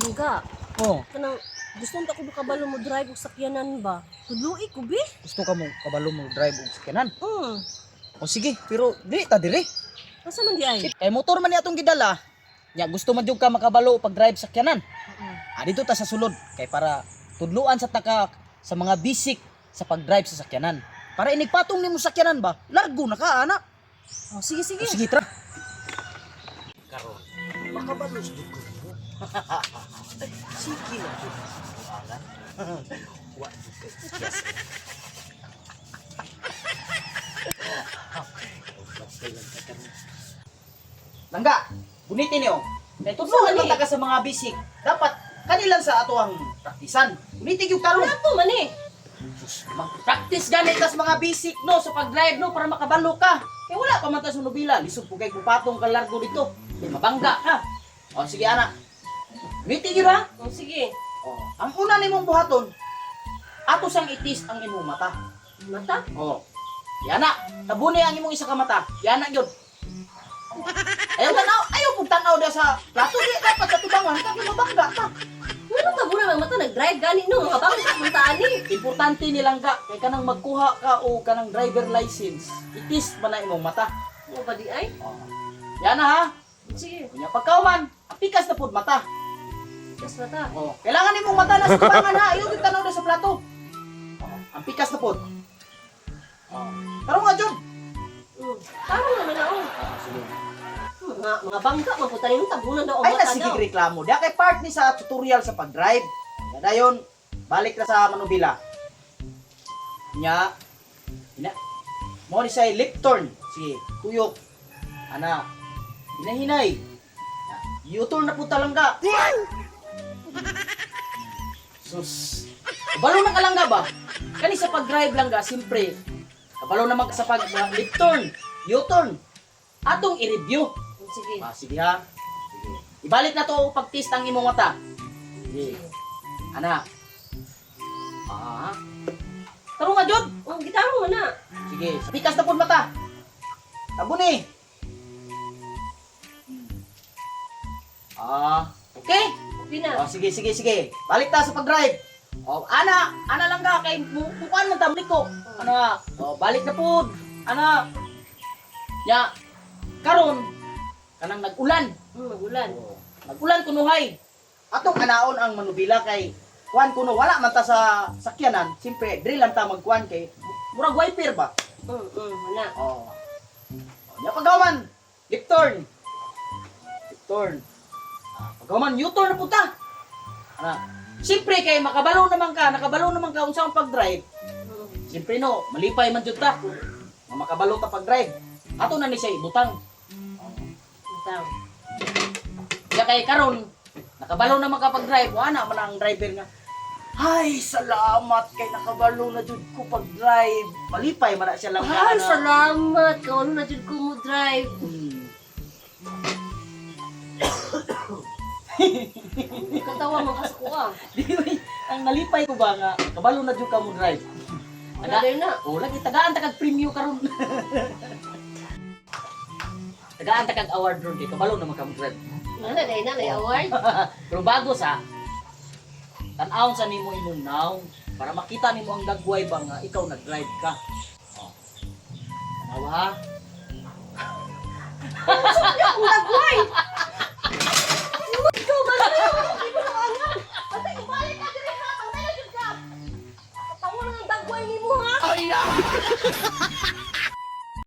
Langga. Oh, Kanang gusto unta ko makabalo mo drive og sakyanan ba? Tudloi ko bi. Gusto ka mo kabalo mo drive og sakyanan. O sige, pero dili ta dire. Asa man di ay? Kay motor man ni atong gidala. Nya gusto man jud ka makabalo pag drive sakyanan. Ah, dito ta sa sulod kay para tudluan sa taka sa mga basic sa pag-drive sa sakyanan. Para inigpatong nimo sakyanan ba, largo na ka ana. Oh, sige sige. O sige, tara. Karon, makabalo sa jud ko nimo. Sige lang jud sa buangan. Wa jud kay yes. Langga, gunitin niyo. Kay tudluan man ta ka sa mga basic. Dapat kanilang sa ato ang praktisan. Gunitin yung karon. Wala to man eh. Mag-practice ganit tas mga basic no sa pag-drive no para makabalo ka. Kay wala pa man ta sa nobila, lisod po kay kupatong ka largo dito. Kay mabangga ka. O sige ana. Ngiti gyud ha. Oh, sige. O, ang una nimong buhaton, ato sang itis ang imong mata. Mata? O. Yana, tabuni ang imong isa ka mata. Yana gyud. O. Ayaw tanaw, ayaw pug tanaw da sa plato di dapat sa tubangan ka kay mabangga ka. Ngano ka muna ang mata nag-drive gani no, mga bangga puntaan ni. Importante nilang ka kay kanang magkuha ka o kanang driver license. Itis man na imong mata. Ano ba di ay? Oh. Yan na ha. Sige, Kunya pagkauman, apikas na pud mata. kas mata. Oh, kailangan nimong mata na sa tubangan ha. Ayaw gyud tanaw na sa plato. Oh, ang pikas na pud. Oh. Tarong nga jud. Tarong naman na oh. Ah, sige. Mga bangga man punta ni tabunan daw ang Ay mata na sige daw. reklamo. Diya kay part ni sa tutorial sa pag-drive. Dayon, balik na sa Manubila. Nya, ina, mo ni siya lip turn. Sige, tuyok. Ana, hinahinay. U-turn na po talangga. Sus. Kabalo na kalangga ba? Kani sa pag-drive lang ga, siyempre. Kabalo naman ka sa pag lip turn, U-turn. Atong i-review. Oh, sige. Ah, sige ha. Sige. Ibalik na to pag-test ang imong mata. Sige. Ana. Ah. Tarong nga jud. Oh, gitarong man na. Sige, pikas na pud mata. Tabo ni. Ah, okay. Okay na. Oh, sige, sige, sige. Balik ta sa pag-drive. Oh, ana, ana lang ka kay mukuan man ta ko. Ana, oh, balik na pud. Ana. Ya. Karon kanang nag-ulan. Magulan. Oh, nag-ulan kunuhay. Atong anaon ang manubila kay kuan kuno wala man ta sa sakyanan. Siyempre, diri lang ta magkuan kay murag wiper ba. Wala. Oh. Oh, nya pagkaman, lip turn. Lip turn. Ah, pagkaman U-turn na punta. Ana. Siyempre kay makabalo naman ka, nakabalo naman ka unsa ang pag-drive. Siyempre no, malipay man jud ta. Nga makabalo ta pag-drive. Ato na ni siya ibutang. Bitaw. Kaya kay karon nakabalo naman ka pag-drive, wala man ang driver nga. Ay, salamat kay nakabalo na jud ko pag-drive. Malipay man na siya lang. Ay, ana. salamat. Kau na jud ko mo drive. Katawa man kas ko ah. Di ba, ang nalipay ko ba nga kabalo na jud ka mo drive. Wala na. Oh, lagi tagaan ta kag premyo karon. Tagaan ta kag award ron kay kabalo na man ka mo drive. Wala na na na award. Pero bago sa tan-awon sa nimo imong now para makita nimo ang dagway ba nga ikaw nag-drive ka. Oh. Tanawa ha. Ang dagway. Ikaw ba na? Hindi mo naangan. Patay ko balik ka diri ha. Patay na jud ka. Katawa na ang dagway nimo ha.